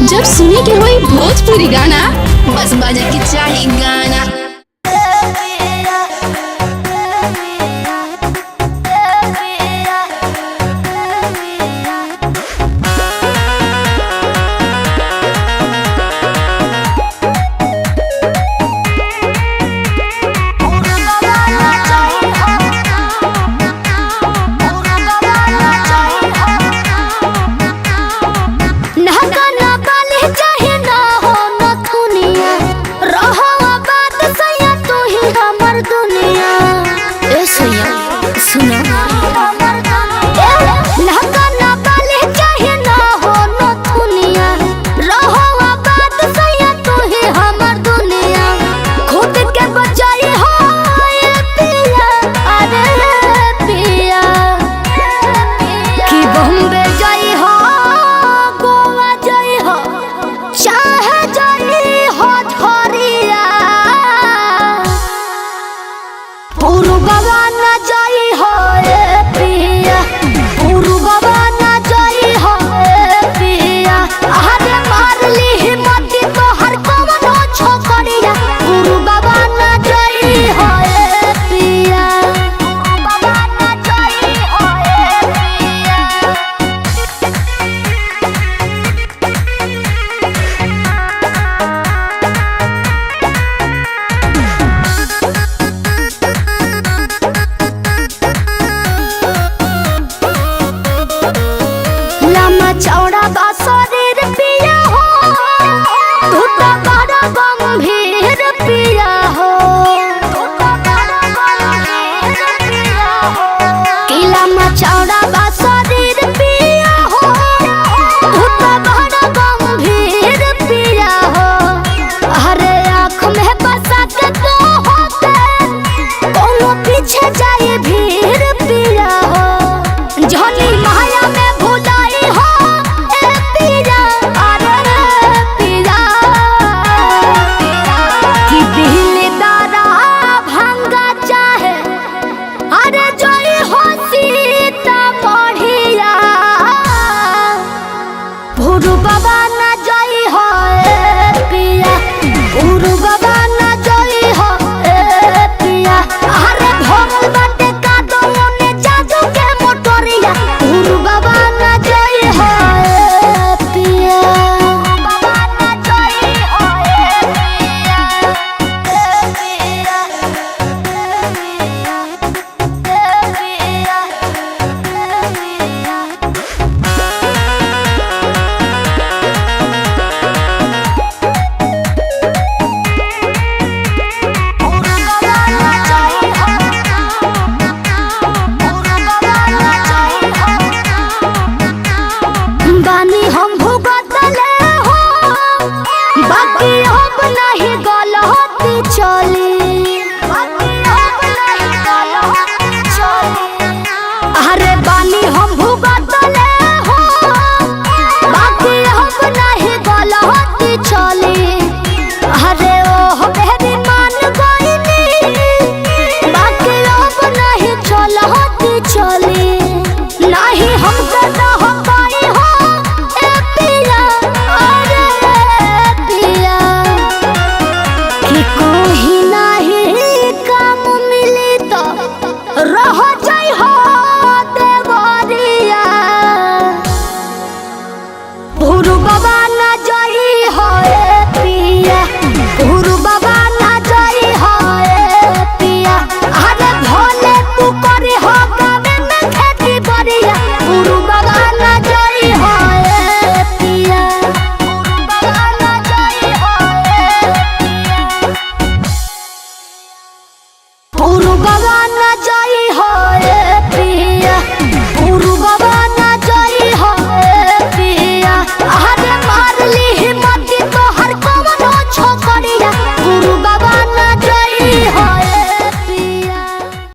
जब सुने के होई भोजपुरी गाना, बस बजे के चाही गाना। चौड़ा बा शरीर पिया हो, तू तो बड़ा गंभीर पिया हो। किला में चौड़ा बा शरीर पिया हो, तू तो बड़ा गंभीर पिया हो। अरे आँख में बसा के तो होते, कोनो पीछे जाए भीड़ पिया हो। जहनी माया में भुलाई हो ए पिया, अरे पिया, कि दिल दारा भंगा चाहे, अरे जोई हो सीता बढ़िया। भोरू बाबा ना जोई हो ए पिया, भोरू बाबा।